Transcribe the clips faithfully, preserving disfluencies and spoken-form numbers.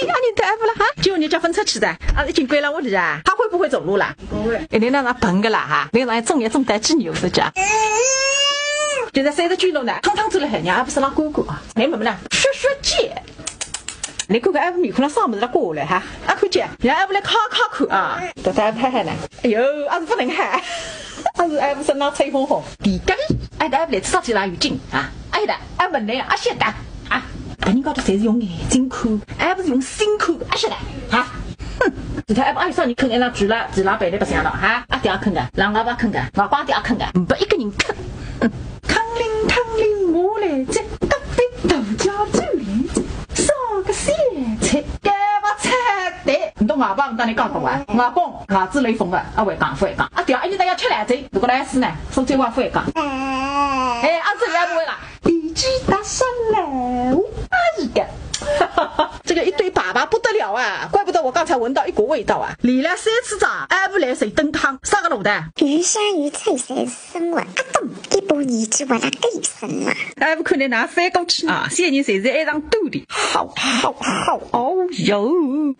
哎，阿认得阿布了哈？就人家分出去的，啊，已经归了屋里啊，他会不会走路了？不会。哎，你那那笨个啦哈，你那种也种得起牛的家。现在三十几了呢，汤汤走了海呢，阿布是拉哥哥啊，没门了，学学姐。你看看阿布面孔上啥么子都挂了哈，啊，看见，让阿布来看看看啊，到底阿布还好呢。哎呦，阿是不能喊。 阿是阿布身浪吹风风，地个，哎，阿布来自家去拉有劲啊，哎的，阿问来啊，晓得啊，别人家头侪是用眼睛看，阿布是用心看，啊，晓得啊，哼，其他阿布阿有啥人肯，阿拉住了，住了白来白相了哈，阿爹肯个，老外爸肯个，外爸爹肯个，没一个人肯，哼，康林康林我来这，隔壁大家走来这，啥个小菜，干巴菜的，你懂外爸，我当你讲过啊，外公，外子雷锋个，阿会讲，勿会讲。 啊，对啊，一日到夜吃来着，如果来是呢，说这话勿会讲。哎，阿是也勿会啦，脾气大上来，我阿是个。这个一堆粑粑不得了啊，怪不得我刚才闻到一股味道啊。连了三次账，还勿来谁登汤，啥个路的？鱼香鱼菜侪是生活，阿东一把年纪还辣该生啊。还勿可能拿翻过去啊，现在侪是爱上肚里，好好好，哦哟，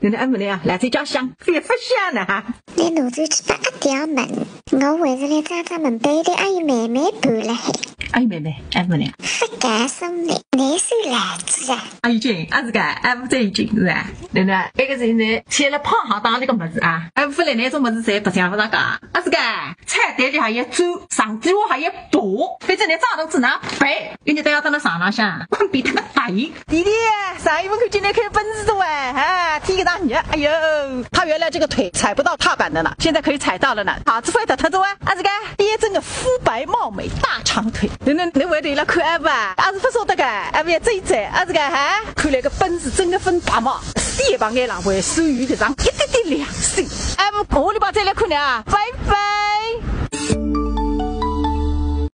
人家还勿来啊，来自家乡，也勿香呢哈。 你拿出去搭阿爹问，我还是来找找问，到底阿有妹妹搬了海。阿有妹妹，阿有妹妹。勿告诉你，你是来子啊。阿有劲，阿是个，阿勿再有劲是吧？对不对？那个是呢，吃了胖好当那个么子啊，阿勿来那种么子侪白相勿着个，阿是个，菜台里还要走，上底下还要爬，反正你长大子哪办？ 人家都要到那上浪向，困比他们大一。弟弟，上一回看见你开奔驰的喂，啊，踢个大你，哎呦，他原来这个腿踩不到踏板的呢，现在可以踩到了呢。啊，这回踏踏的喂，啊，这个，第一整个肤白貌美大长腿。那那那我得来看阿爸，阿是不说这个，阿爸也这一站，啊，这个哈，看来个奔驰真个分大嘛，四一八眼浪会属于搿种一点点良心。哎，我下礼拜再来看你啊，拜拜。